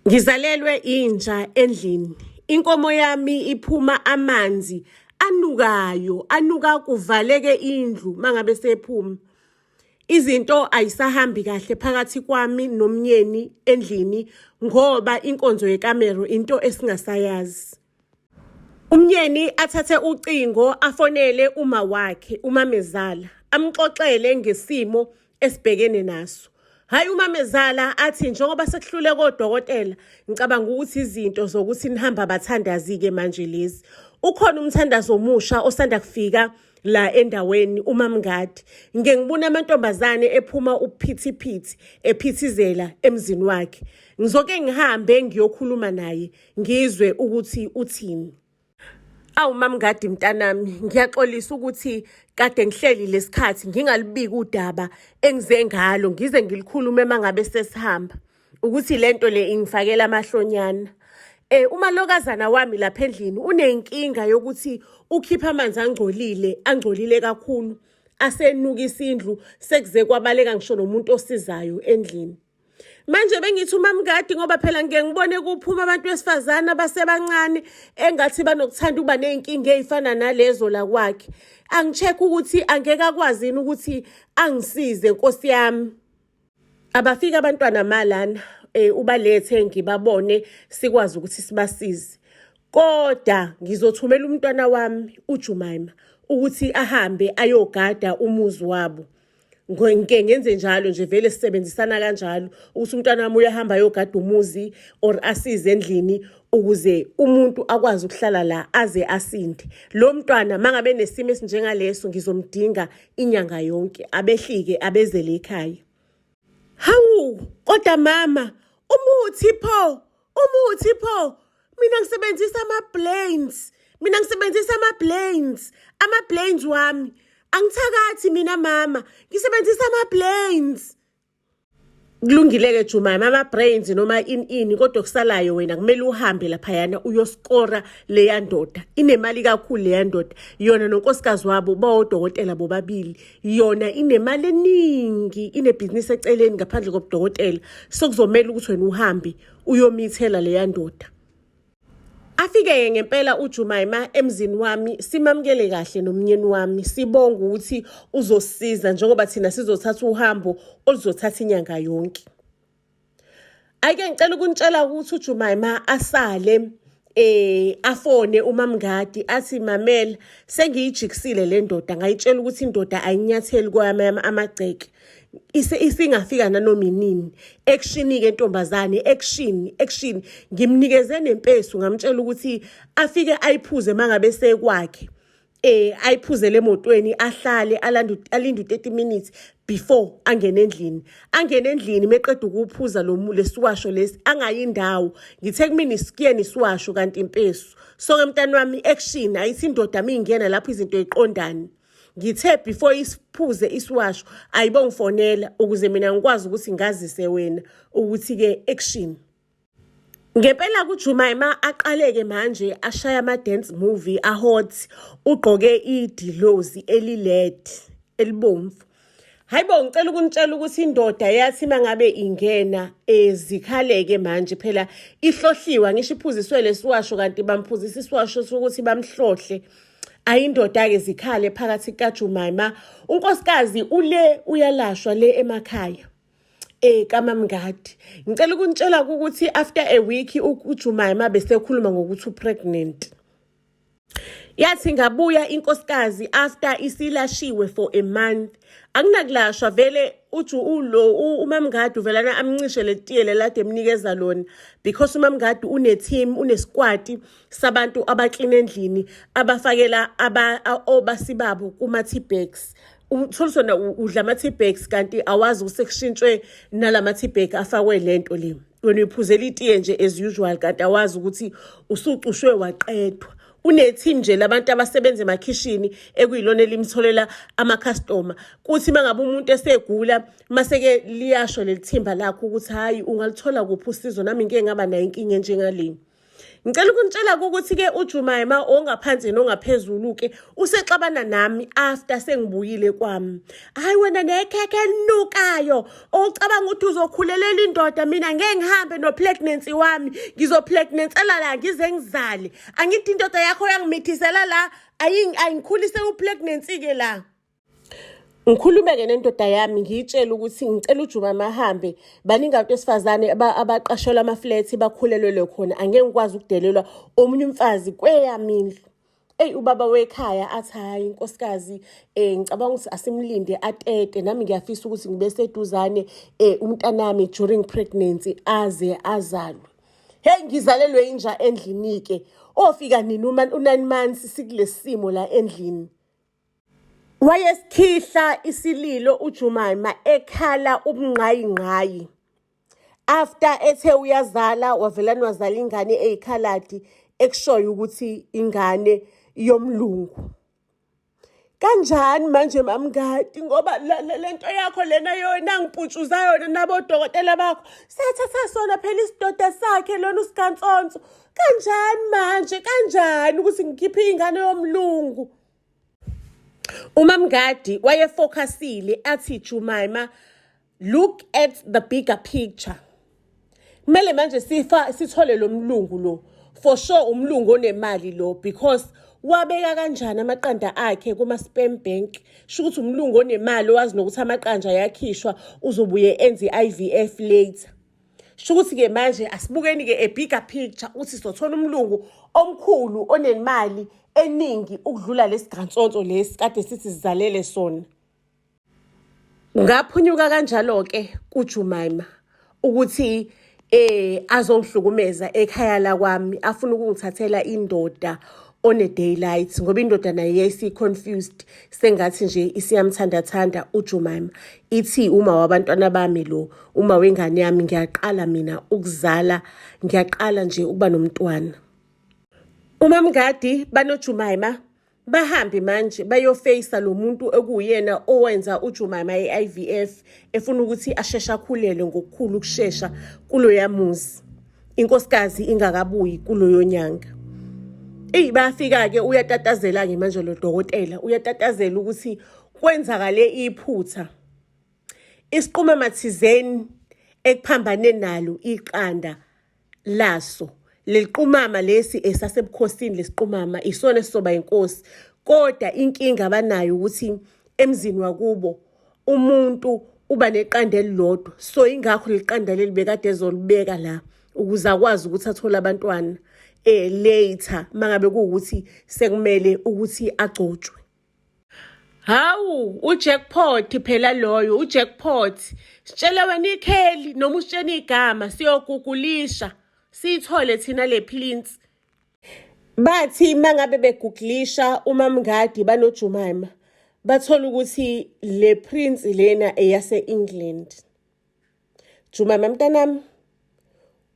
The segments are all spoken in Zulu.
Ngizalelwe inja endlini. Inkomo yami iphuma amanzi anukayo, anuka kuvaleke indlu mangabe sephuma. Izinto ayisahambi kahle phakathi kwami nomnyeni endlini ngoba inkonzo yekamero into esingasayazi. Umnyeni athathe ucingo afonele uma wakhe, umamezala, amxoxele ngesimo esibhekene naso. Hhayi umamezala athi njengoba sekuhlule kodokotela, ngicabanga ukuthi izinto zokuthi nihamba abathandazi-ke manje lezi. Ukhona umthandazo omusha osanda kufika la endaweni uMamngadi. Ngike ngibone amantombazane ephuma uphithiphithi ephithizela emzini wakhe. Ngizoke ngihambe ngiyokhuluma naye ngizwe ukuthi uthini. Awu Mamngadi mntanami, ngiyaxolisa ukuthi kade ngihleli lesikhathi ngingalubiki udaba engize ngalo, ngize ngilikhulume mangabe sesihamba. Ukuthi lento le ingifakela amahlonyana. Umalokazana wami lapha endlini unenkinga yokuthi ukhipha amanzi angcolile, angcolile kakhulu, asenukisa indlu sekuze kwabaleka ngisho nomuntu osizayo endlini. Manje bengithi umamkadi ngoba phela ngike ngibone kuphuma abantu besifazane abasebancane engathi banokuthanda ukuba ney'nkinga ey'fana nalezo la kwakhe. Angi-check ukuthi angeke akwazi yini ukuthi angisize nkosi yami. Abafike abantwana malana ubalethe ngibabone sikwazi ukuthi sibasize. Kodwa ngizothumela umntwana wami uJumaima ukuthi ahambe ayogada umuzi wabo. Ngike ngenze njalo nje vele sisebenzisana kanjalo ukuthi umntwana wami uyahamba ayogada umuzi or asize endlini ukuze umuntu akwazi ukuhlala la aze asinde. Lo mntwana mangabe nesimo esinjengaleso ngizomdinga inyanga yonke abehlike abezele ekhaya. Hawu kodwa mama umuthi pho umuthi pho mina ngisebenzisa ama-planes mina ngisebenzisa ama-planes ama-planes wami angithakathi mina mama ngisebenzisa ama-planes kulungile-ke Jumama ama-brains noma ini ini kodwa okusalayo wena kumele uhambe laphayana uyoskora leya ndoda inemali kakhulu leya ndoda yona nonkosikazi wabo bawodokotela bobabili yona inemali eningi inebhizinisi eceleni ngaphandle kobudokotela sokuzomela ukuthi wena uhambe uyomithela leya ndoda Afike-ke ngempela uJumaima emzini wami simamukele kahle nomnyeni wami sibonga ukuthi uzosisiza njengoba thina sizothatha uhambo oluzothatha inyanga yonke. Ake ngicela ukunitshela ukuthi uJumaima asale afone umamngadi athi mamela sengiyijikisile le ndoda ngayitshela ukuthi indoda ayinyatheli kwami amagceke isingafika nanoma inini action-ke ntombazane action action ngimnikeze nempesu ngamtshela ukuthi afike ayiphuze mangabe sekwakhe ayiphuzele emotweni ahlale alande alinde u-30 minutes before angene endlini angene endlini meqeda ukuphuza lo lesiwasho lesi angayi indawo ngithe kumina isikiyeni isiwasho kanti impesu so ke mntani wami action ayithi indoda mingena lapho izinto iqondane ngithe before isiphuze isiwasho ayibongifonela ukuze mina ngikwazi ukuthi ngazise wena ukuthi ke action Ngempela kuJumaima aqaleke manje ashaya ama-dance movie ahot ugqoke idilozi eliled elibomvu. Hayibo ngicela ukunitshela ukuthi indoda yathi mangabe ingena ezikhaleke manje phela ihlohliwa ngisho iphuziswe lesiwasho kanti bamphuzisa isiwasho sokuthi bamhlohle. Ayindoda-ke zikhale phakathi kukaJumaima. Unkosikazi ule uyalashwa le emakhaya. KaMamngadi. Ngicela ukunitshela ukuthi after a week uJumaima besekhuluma ngokuthi upregnant. Yathi ngabuya inkosikazi after isilashiwe for a month. Akunakulashwa vele uthi ulo uMamngadi uvelana amncishe letiye lelade emnikeza lona because uMamngadi une-team uneskwati sabantu abaklina endlini abafakela obasi babo kuma-tea bags uthola sona udla ama-tea bags kanti awazi ukuthi sekushintshwe nalama-tea bag afakwe lento le wena uyiphuzela itiye nje as usual kanti awazi ukuthi usucushwe waqedwa une-team nje labantu abasebenza emakhishini ekuyilona elimtholela amakhastoma kuthi uma ngabe umuntu esegula mase-ke liyasho leli thimba lakho ukuthi hhayi ungalithola kuphi usizo nami ngike ngaba nayo inkinga enjengale. Ngicela ukunitshela ukuthi-ke uJumaima ongaphansi nongaphezulu-ke usexabana nami after sengibuyile kwami. Hayi wena nekhekhe elinukayo ocabanga ukuthi uzokhulelela indoda mina ngeke ngihambe no-pregnancy wami ngizopregnantsela la ngize ngizale. Angithi indoda yakho yangimithisela la ayingikhulise u-pregnancy-ke la. Ngikhulume-ke nendoda yami ngiyitshele ukuthi ngicela uJuma ahambe. Baningi abantu besifazane abaqashelwa amaflethi bakhulelelwe khona. Angeke ngikwazi ukudelelwa omunye umfazi kweyami indlu. Eyi ubaba wekhaya athi hhayi nkosikazi ngicabanga ukuthi asimlinde atete nami ngiyafisa ukuthi ngibe seduzane umntanami during pregnancy aze azalwe. Hey ngizalelwe inja endlini-ke. Ofika nini u-9 months sikulesi simo la endlini. Wayesikhihla isililo uJumaima ekhala ubungqayingqayi. After ethe uyazala wavelane wazala ingane eyikhaladi ekushoyo ukuthi ingane yomlungu. Kanjani manje mamngadi ngoba lento yakho lena yona ngiputshuza yona nabodokotela bakho sathatha sona phela isidoda sakhe lona usigantsonso kanjani manje kanjani ukuthi ngikhiphe ingane yomlungu. UMamngadi wayefokhasile athi Jumaima look at the bigger picture. Kumele manje sifa sithole lo mlungu lo. For sure umlungu onemali lo because wabeka kanjani amaqanda akhe kuma sperm bank sho ukuthi umlungu onemali owazi nokuthi amaqanda ayakhishwa uzobuye enze i-IVF later. Sho ukuthi-ke manje asibukeni-ke a bigger picture ukuthi sizothola umlungu omkhulu onemali eningi ukudlula lesi gansonso lesi kade sithi sizalele sona. Ngaphunyuka kanjalo-ke kuJumaima ukuthi azongihlukumeza ekhaya lakwami afuna ukungithathela indoda on a daylight ngoba indoda naye yayisi-confused sengathi nje isiyamthandathanda uJumaima ithi uma wabantwana bami lo uma wengane yami ngiyaqala mina ukuzala ngiyaqala nje ukuba nomntwana. UMamngadi banoJumaima bahambe manje bayofeyisa lo muntu okuwuyena owenza uJumaima i-IVF efuna ukuthi asheshe akhulelwe ngokukhulu ukushesha kuloya muzi inkosikazi ingakabuyi kuloyo nyanga. Eyi bayafika-ke uyatatazela-ke manje lo dokotela uyatatazela ukuthi kwenzakale iphutha. Isiqumama thizeni ekuphambane nalo iqanda laso leliqumama lesi esasebukhosini lesiqumama isona esizoba inkosi kodwa inkinga abanayo ukuthi emzini wakubo umuntu uba neqanda elilodwa so ingakho leliqanda leli bekade ezolibeka la ukuze akwazi ukuthi athole abantwana later mangabe kuwukuthi sekumele ukuthi agcotshwe. Hawu ujackpot phela loyo ujackpot. Sitshele wena ikheli noma usitshene igama siyogugulisha siyithole thina le plints. Bathi mangabe begugulisha uMamngadi banoJumaima bathola ukuthi le prince lena eyase England. Jumama mntanami,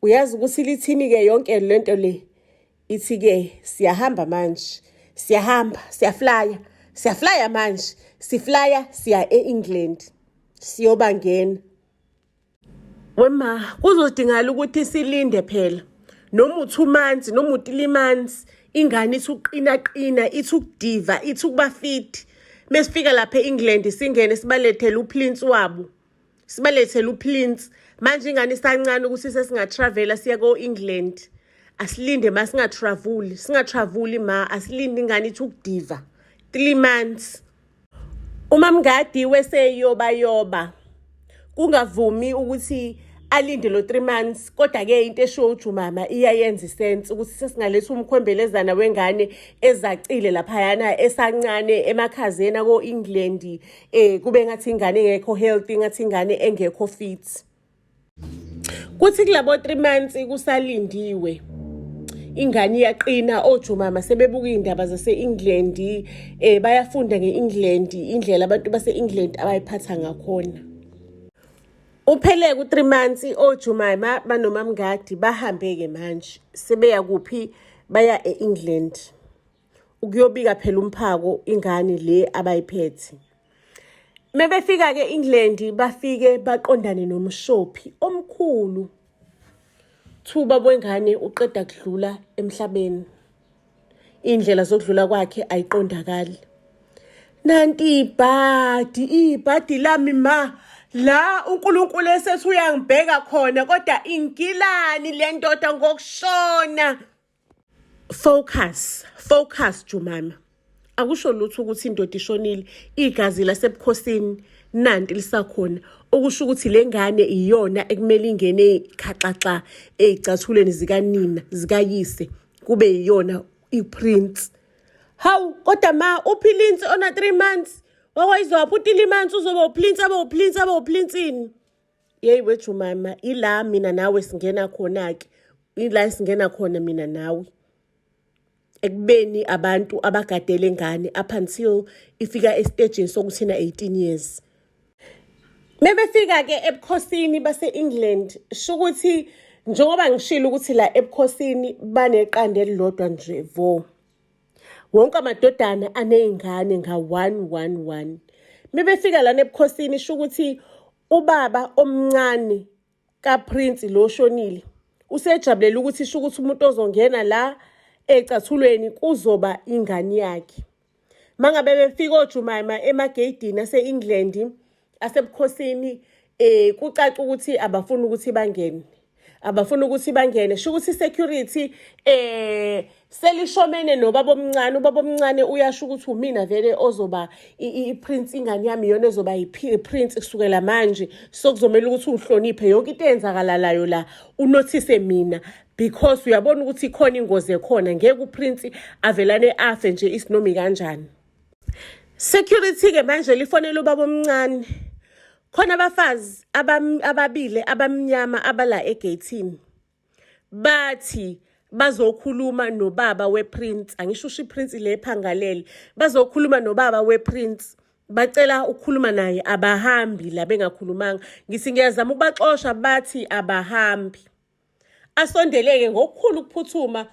uyazi ukuthi lithini-ke yonke lento le? Ithi-ke siyahamba manje, siyahamba, siyaflya, siyaflya manje, siflya siya e-England, siyobangena. Wema, kuzodingakala ukuthi silinde phela. Noma u-2 months, noma u-3 months, ingane ithi ukuqina qina, ithi ukudiva, ithi ukuba fit. Mesifika lapha e-England singene sibalethele uprince wabo. Sibalethele uprince. Manje ingane isancane ukuthi sesingatravela siya ko-England. Asilinde ma singatravuli, singatravuli ma, asilinde ingane ithi ukudiva. 3 months. UMamngadi weseyobayoba kungavumi ukuthi alinde lo 3 months kodwa ke into eshiwo uJumama iyayenza isense ukuthi sesingaletha umkhwembelezana wengane ezacile laphayana esancane emakhazeni ako-England kube ngathi ingane engekho healthy ngathi ingane engekho fit. Kuthi kulabo 3 months kusalindiwe ingane iyaqina ojumama sebebuka iy'ndaba zase-England bayafunda nge-England indlela abantu base-England abayiphatha ngakhona. Uphele ku-3 months ojumama banomamngadi bahambe-ke manje sebeya kuphi baya e-England ukuyobika phela umphako ingane le abayiphethe. Mebefika-ke England bafike baqondane nomshophi omkhulu. Kuthiwa ubaba wengane uqeda kudlula emhlabeni. Iy'ndlela zokudlula kwakhe ayiqondakali. Nanti ibhadi, ibhadi lami ma. La uNkulunkulu esethi uyangibheka khona kodwa ingilani le ndoda ngokushona. Focus, focus Jumama. Akusho lutho ukuthi indoda ishonile, igazi lasebukhosini nanti lisakhona. Okusho ukuthi le ngane iyona ekumele ingene khaxaxa ey'cathulweni zikanina, zikayise, kube iyona i-prince. Hawu, kodwa ma uphilinsi ona 3 months. Wakwayizwaphi u-3 months uzoba uprince abe uprince abe uprincini. Yeyi wethu mama, ila mina nawe singena khona-ke. Ila singena khona mina nawe. Ekubeni abantu abagadele ngane up until ifika estejini sokuthi na 18 years. Mebefika-ke ebukhosini base-England, shukuthi njengoba ngishilo ukuthi la ebukhosini baneqanda elilodwa nje vo. Wonke amadodana aney'ngane nga-one one one. Mebefika lana ebukhosini shukuthi ubaba omncane kaPrince lo oshonile usejabulela ukuthi shukuthi umuntu ozongena la ecathulweni kuzoba ingane yakhe. Mangabe befika oJumayima emageyidini ase-England asebukhosini kucaca ukuthi abafuni ukuthi bangene. Abafuni ukuthi bangene. Sho ukuthi security selishomene nobaba omncane. Ubaba omncane uyasho ukuthi umina vele ozoba i-prince, ingane yami iyona ezoba i-prince kusukela manje. So kuzomela ukuthi ungihloniphe yonke into eyenzakalalayo la unothise mina because uyabona ukuthi ikhona ingozi ekhona, ngeke uprince avelane afe nje isinomi kanjani. Security ke manje lifonela ubaba omncane. Khona abafazi ababili abamnyama abala egeyithini. Bathi bazokhuluma nobaba weprince, angisho usho iprince le phangalele. Bazokhuluma nobaba weprince. Bacela ukukhuluma naye, abahambi la bengakhulumanga. Ngithi ngiyazama ukubaxosha bathi abahambi. Asondeleke ngokukhulu ukuphuthuma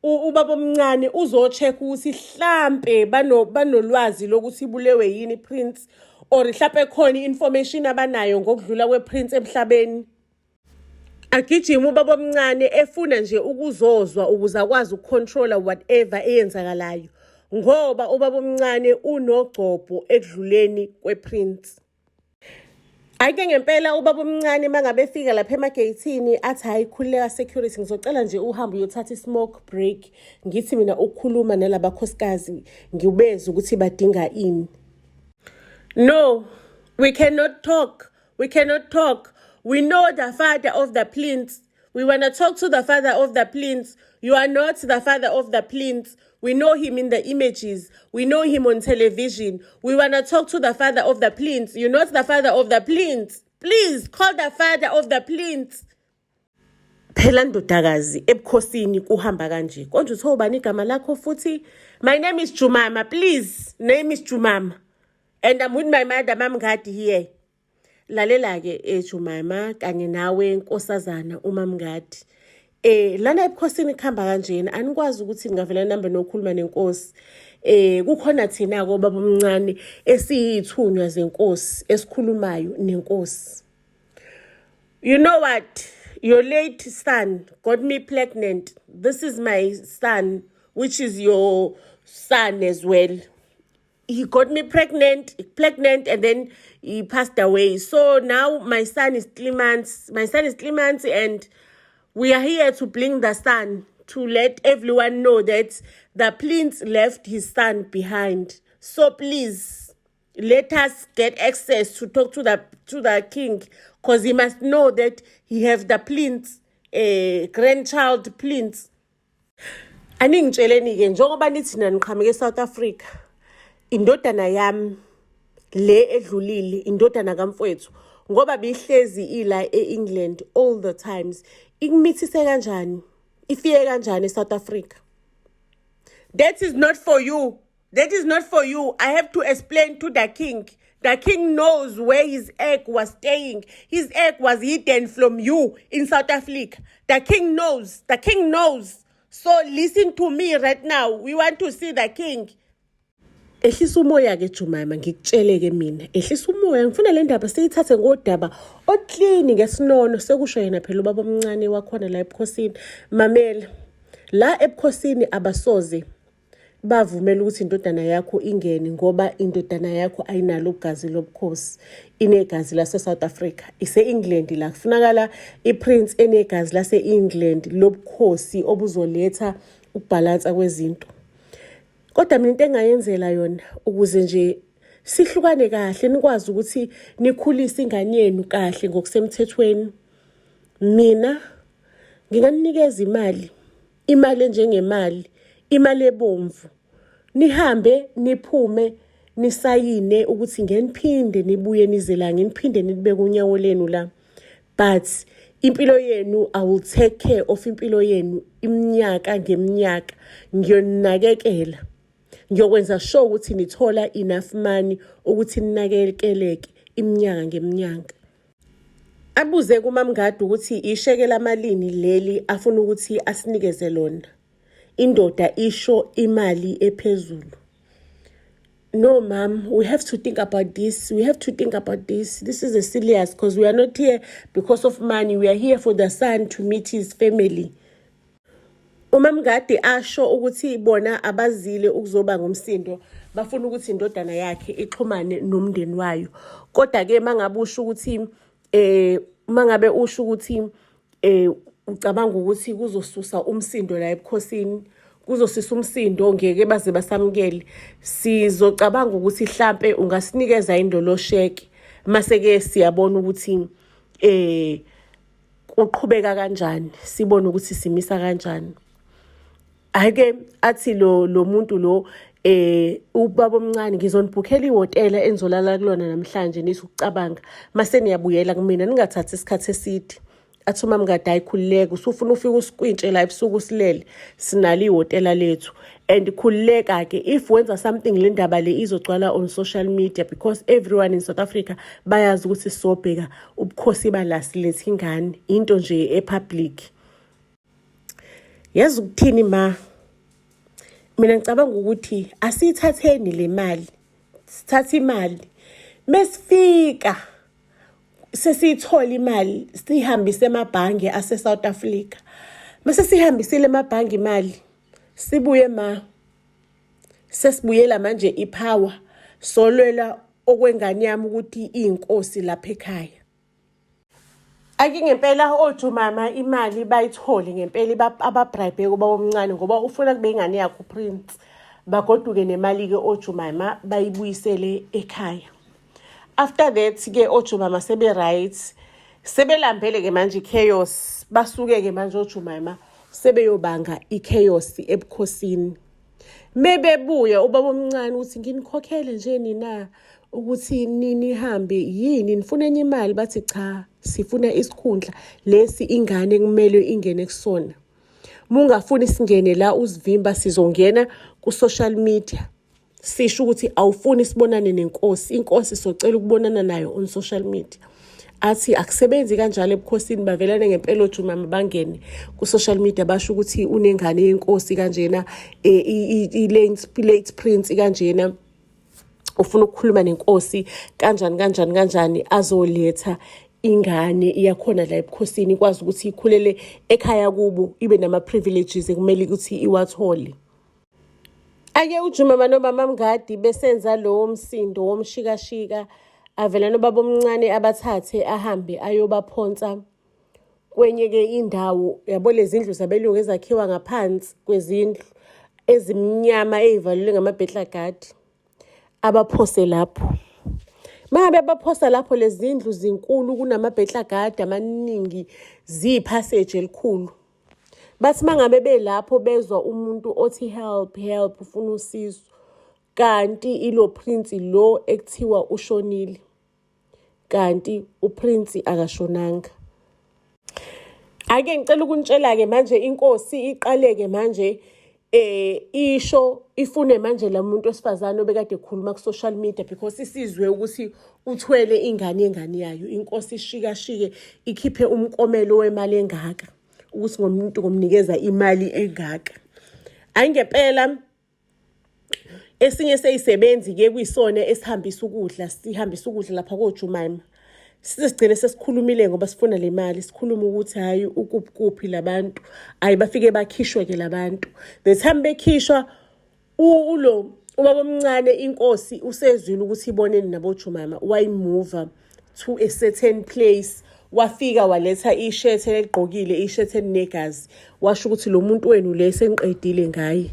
ubaba omncane uzo-check ukuthi hlampe banolwazi lokuthi ibulewe yini prince or hlampe khona i-information abanayo ngokudlula kwe-prince emhlabeni. Agijima ubaba omncane efuna nje ukuzozwa ukuze akwazi ukucontrola whatever eyenzakalayo ngoba ubaba omncane unogcobho ekudluleni kwe-prince. Hhayi-ke ngempela ubaba omncane uma ngabe efika lapha emageyithini athi hhayi khululeka security, ngizocela nje uhambe uyothatha i-smoke break. Ngithi mina ukukhuluma nalabakhosikazi ngibezwe ukuthi badinga ini. No, we cannot talk. We cannot talk. We know the father of the prince. We want to talk to the father of the prince. You are not the father of the prince. We know him in the images. We know him on television. We want to talk to the father of the prince. You're not the father of the prince. Please call the father of the prince. Phela ndodakazi ebukhosini kuhamba kanje. Konje uthe ubani igama lakho futhi? My name is Jumama. Please, name is Jumama. And I'm with my mother, Mamngadi here. Lalela-ke Jumama kanye nawe nkosazana uMamngadi. Lana ebukhosini kuhamba kanjena, anikwazi ukuthi ningavela nihambe nokhuluma nenkosi. Kukhona thina-ke obaba omncane esiyithunywa zenkosi esikhulumayo nenkosi. You know what? Your late son got me pregnant. This is my son, which is your son as well. He got me pregnant, and then he passed away. So now my son is 3 months. My son is 3 months, and we are here to bring the son to let everyone know that the prince left his son behind. So please let us get access to talk to the king, because he must know that he have the prince, a grandchild prince. Aningitsheleni-ke njengoba nithi naniqhamuke e-South Africa, indodana yami le edlulile, indodana kamfowethu, ngoba bihlezi ila e-England all the times, ikumithise kanjani? Ifike kanjani e-South Africa? That is not for you. That is not for you. I have to explain to the king. The king knows where his egg was staying. His egg was hidden from you in South Africa. The king knows. The king knows. So listen to me right now. We want to see the king. Ehlisa umoya-ke Jumama, ngikutshele-ke mina, ehlisa umoya, ngifuna le ndaba siyithathe ngodaba oklini ngesinono, sekusho yena phela ubaba omncane wakhona la ebukhosini. Mamela, la ebukhosini abasoze bavumela ukuthi indodana yakho ingene ngoba indodana yakho ayinalo ugazi lobukhosi, inegazi lase-South Africa, ise-England la kufunakala i-prince enegazi lase-England lobukhosi obuzoletha ukubhalansa kwezinto. Kodwa mina into engayenzela yona ukuze nje sihlukane kahle nikwazi ukuthi nikhulise ingane yenu kahle ngokusemthethweni, mina nginganinikeza imali, imali enjengemali, imali ebomvu, nihambe niphume nisayine ukuthi ngeniphinde nibuye nize la, nginiphinde nilibeke unyawo lenu la, but impilo yenu, I will take care of impilo yenu iminyaka ngeminyaka, ngiyonakekela, ngiyokwenza sure ukuthi nithola enough money ukuthi ninakekeleke iminyaka ngeminyaka. Abuze kuMamngadi ukuthi isheke lamalini leli afuna ukuthi asinikeze lona. Indoda isho imali ephezulu. No, ma'am, we have to think about this. We have to think about this. This is a serious because we are not here because of money. We are here for the son to meet his family. UMamngadi asho ukuthi bona abazile ukuzoba ngumsindo, bafuna ukuthi indodana yakhe ixhumane nomndeni wayo. Kodwa-ke mangabe usho ukuthi mangabe usho ukuthi ucabanga ukuthi kuzosusa umsindo la ebukhosini, kuzosisa umsindo, ngeke baze basamukele, sizocabanga ukuthi hlampe ungasinikeza indolosheke, mase-ke siyabona ukuthi kuqhubeka kanjani, sibone ukuthi simisa kanjani. Ake athi lo muntu lo, ubaba omncane, ngizonibhukhela ihhotela enizolala kulona namhlanje, nithi ukucabanga, mase niyabuyela kumina, ningathathi isikhathi eside. Athi uMamngadi, hayi khululeka, usufuna ufike usikwintshe la ebusuku silele, sinalo ihhotela lethu, and khululeka-ke, if wenza something le ndaba le izogcwala on social media because everyone in South Africa bayazi ukuthi sizobheka ubukhosi bala, silethe ingane, into nje e-public. Yazi ukuthini ma, mina ngicabanga ukuthi asiyithatheni le mali, sithathe imali, mesifika sesiyithola imali siyihambise emabhange ase-South Africa, mase sihambisile emabhange imali, sibuye ma sesibuyela manje i-power, solwela okwengane yami ukuthi iyinkosi lapha ekhaya. Ake ngempela oJumama imali bayithole ngempela, aba-bribe kuba omncane ngoba ufuna kube ingane yakhe u-prince, bagoduke nemali-ke oJumama bayibuyisele ekhaya. After that-ke oJumama sebe-right, sebelambele-ke manje i-chaos, basuke-ke manje oJumama sebeyobanga i-chaos ebukhosini. Mebebuya ubaba omncane uthi, nginikhokhele nje nina ukuthi nihambe yini, nifuna enye imali? Bathi cha, sifuna isikhundla lesi ingane kumele ingene kusona, mungafuni singene la uzivimba, sizongena ku-social media sisho ukuthi awufuni sibonane nenkosi, inkosi socela ukubonana nayo on social media. Athi akusebenzi kanjalo ebukhosini. Bavelane ngempela ojumama, bangene ku-social media, basho ukuthi unengane yenkosi kanjena, i-late prince kanjena, ufuna ukukhuluma nenkosi kanjani kanjani kanjani, azoletha ingane iyakhona la ebukhosini, ikwazi ukuthi ikhulele ekhaya kubo, ibe nama-privileges ekumele ukuthi iwathole. Ake uJumama nobaba Mngadi besenza lowo msindo womshikashika, avela nobaba omncane abathathe ahambe ayobaphonsa kwenye-ke indawo, yabo lezi ndlu zabelungu ezakhiwa ngaphansi kwezindlu ezimnyama ey'valelwe ngamabhehlagadi, abaphose lapho. Mangabe baphosa lapho, lezi ndlu zinkulu, kunamabhehlagadi amaningi, ziyiphaseji elikhulu. Bathi mangabe belapho bezwa umuntu othi help, help, ufuna usizo, kanti ilo prince lo ekuthiwa ushonile, kanti u-prince akashonanga. Ake ngicela ukunitshela-ke manje, inkosi iqaleke manje isho ifune manje la muntu wesifazane obekade ekhuluma ku-social media because isizwe ukuthi uthwele ingane yengane yayo. Inkosi ishikashike ikhiphe umkomelo wemali engaka ukuthi ngomuntu ngomnikeza imali engaka. Ayi ngempela. Esinye seyisebenzi-ke kuyisona esihambisa ukudla, sihambisa ukudla lapha koJumaima. Size sigcine sesikhulumile ngoba sifuna le mali, sikhulume ukuthi hhayi ukuphi kuphi labantu, hhayi bafike bakhishwe-ke labantu. The time bekhishwa ulo ubaba omncane inkosi usezwile ukuthi iboneni nabojumama wayimuva to a certain place wafika waletha ishethi eligqokile ishethi elinegazi washo ukuthi lo muntu wenu le sengiqedile ngaye.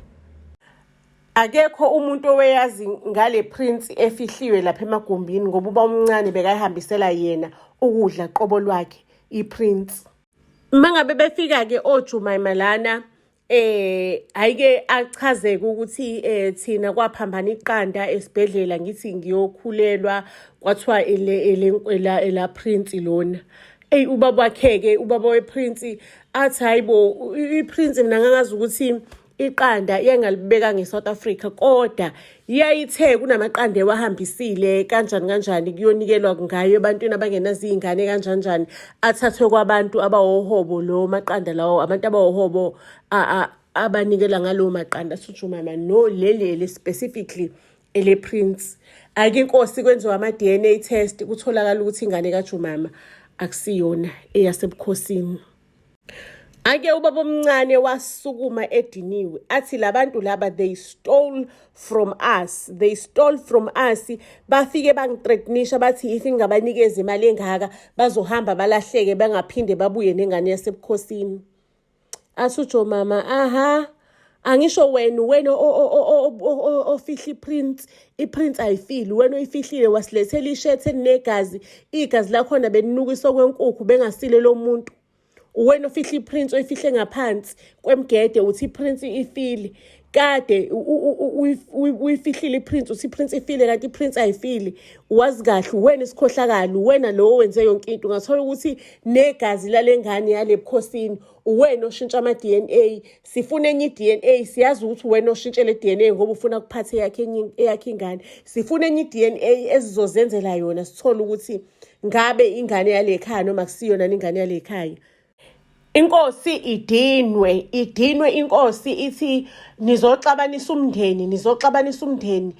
Akekho umuntu oweyazi ngale prince efihliwe lapha emagumbini ngoba uba omncane bekayihambisela yena ukudla qobo lwakhe iprince. Mangabe befika-ke oJumaima lana ayike achazeke ukuthi thina kwaphambana iqanda esibhedlela ngithi ngiyokhulelwa kwathiwa ele ele ela prince lona. Eyi ubaba wakhe-ke ubaba weprince athi hayibo iprince mina ngangazi ukuthi iqanda iyangalibeka nge-South Africa kodwa yayithe kunamaqanda ewahambisile kanjani kanjani kuyonikelwa ngayo ebantwini abangenaziy'ngane kanjani njani athathwe kwabantu abawohobo lowo maqanda lawo abantu abawohobo abanikela ngalowo maqanda suthi umama no leli ele specifically ele prince ake inkosi kwenziwa ama-DNA test kutholakala ukuthi ingane kaJumama akusiyona eyasebukhosini. Ake ubaba omncane wasukuma ediniwe athi labantu laba they stole from us, they stole from us. Bafike bangithreatenisha bathi if ngingabanikeza imali engaka bazohamba balahleke bangaphinde babuye nengane yasebukhosini. Athi uJo mama aha angisho wena wena ofihla iprince, iprince ayifili wena oyifihlile wasilethela ishethi elinegazi, igazi lakhona belinukisa okwenkukhu bengasile lo muntu. Uwena ofihla iprince oyifihle ngaphansi kwemgede uthi iprince ifile kade uyifihlile iprince uthi iprince ifile kanti iprince ayifile. Wazi kahle uwena isikhohlakali, uwena lo owenze yonke into. Ungathola ukuthi negazi lale ngane yale bukhosini uwena oshintsha ama-DNA. Sifuna enye i-DNA, siyazi ukuthi uwena oshintshe le DNA ngoba ufuna kuphathe eyakhe eyakhe ingane. Sifuna enye i-DNA esizozenzela yona sithole ukuthi ngabe ingane yale khaya noma kusiyona ingane yale khaya. Inkosi idinwe, idinwe inkosi ithi nizoxabanisa umndeni, nizoxabanisa umndeni,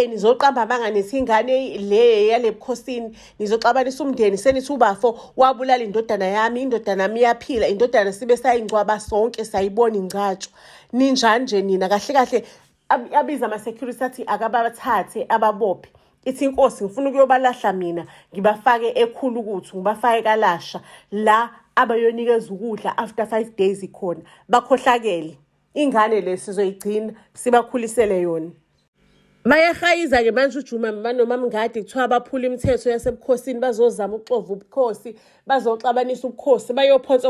nizoqamba amanga nithi ingane le yale bukhosini, nizoxabanisa umndeni senithi ubafo wabulala indodana yami, indodana yami iyaphila, indodana sibe sayingcwaba sonke sayibona ingcatshwa. Ninjani nje nina? Kahle kahle abiza ama-security athi akabathathe ababophe. Ithi inkosi ngifuna ukuyobalahla mina ngibafake ekhulukuthu ngibafake kalasha la abayonikeza ukudla after 5 days khona bakhohlakele. Ingane le sizoyigcina sibakhulisele yona. Bayahayiza-ke manje uJuma banoMamngadi kuthiwa baphula imithetho yasebukhosini bazozama ukuxova ubukhosi bazoxabanisa ubukhosi bayophonsa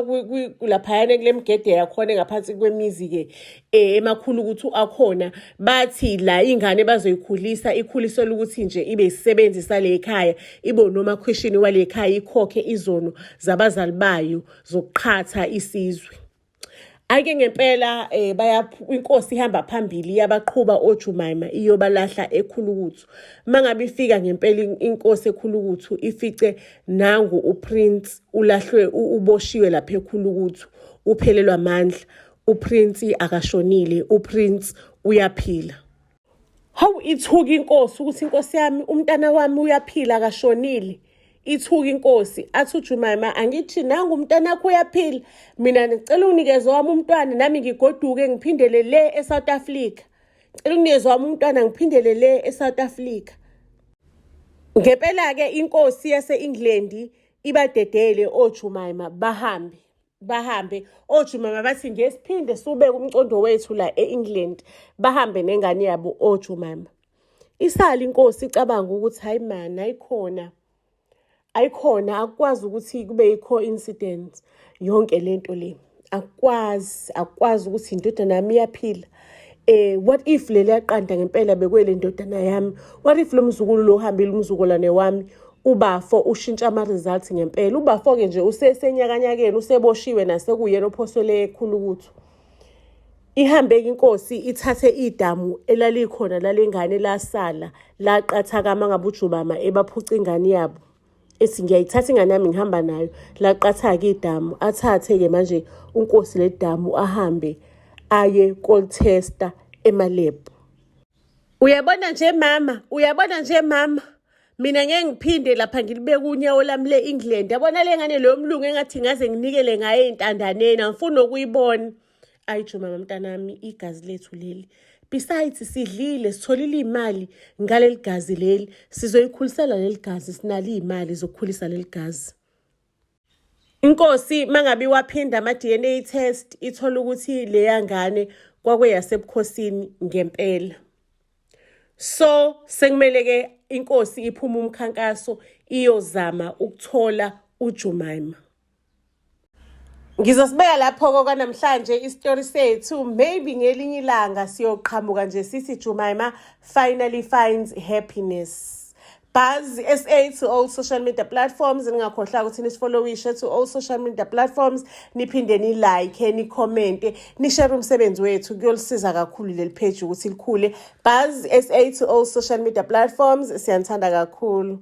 laphayana kule migede yakhona engaphansi kwemizi-ke emakhulu ukuthi akhona bathi la ingane bazoyikhulisa ikhuliselwe ukuthi nje ibe isisebenzi sale khaya ibe unomakhwishini wale khaya ikhokhe izono zabazali bayo zokuqhatha isizwe. Ake ngempela baya inkosi ihamba phambili iyabaqhuba oJumaima iyobalahla ekhulukuthu. Mangabe ifika ngempela inkosi ekhulukuthu ifice nangu uPrince ulahlwe uboshiwe lapha ekhulukuthu uphelelwa amandla. UPrince akashonile, uPrince uyaphila. Hawu ithuka inkosi ukuthi inkosi yami umntana wami uyaphila akashonile. Ithuka inkosi athi uJumaima angithi nangu umntanakho uyaphila mina ngicela unginikeze wami umntwana nami ngigoduke ngiphindele le eSouth Africa. Ngicela unginikeze wami umntwana ngiphindele le eSouth Africa. Ngempela-ke inkosi yase-England ibadedele oJumaima bahambe. Bahambe oJumama bathi ngesiphinde siwubeke umcondo wethu la e-England bahambe nengane yabo oJumama. Isali inkosi icabanga ukuthi hayi man ayikhona ayikhona akukwazi ukuthi kube i-coincidence yonke lento le akukwazi akukwazi ukuthi indodana yami iyaphila. What if leli yaqanda ngempela bekwele ndodana yami, what if lo mzukulu lo uhambile umzukulwane wami ubafo ushintsha ama-results ngempela. Ubafo-ke nje usesenyakanyakeni useboshiwe nasekuyena ophosele ekhulukuthu. Ihambe-ke inkosi ithathe idamu elalikhona lale ngane lasala laqathakama ngabe uJumama ebaphuca ingane yabo. Ethi ngiyayithatha ingane yami ngihamba nayo laqatha-ke idamu athathe-ke manje unkosi le damu ahambe aye kolithesta emalebhu. Uyabona nje mama, uyabona nje mama, mina ngeke ngiphinde lapha ngilibeke unyawo lami le-England. Yabona le ngane leyo mlungu engathi ngaze nginikele ngaye ey'ntandaneni, angifuni nokuyibona. Ayi mama mntanami, igazi lethu leli. Besides sidlile, sitholile iy'mali ngaleli gazi leli. Sizoyikhulisela leli gazi, sinalo iy'mali zokukhulisa leli gazi. Inkosi mangabe iwaphinda ama-DNA test ithola ukuthi leya ngane kwakuyasebukhosini ngempela. So sekumele-ke inkosi iphume umkhankaso iyozama ukuthola uJumaima. Ngizosibeka lapho-ke kwanamhlanje isitori sethu. Maybe ngelinye ilanga siyoqhamuka nje sithi Jumaima finally finds happiness. Buzz SA to all social media platforms. Ningakhohlwa ukuthi nisifollowishe to all social media platforms. Niphinde ni-like, ni-commente, ni-share umsebenzi wethu. Kuyolisiza kakhulu leli page ukuthi likhule. Buzz SA to all social media platforms. Siyanithanda kakhulu.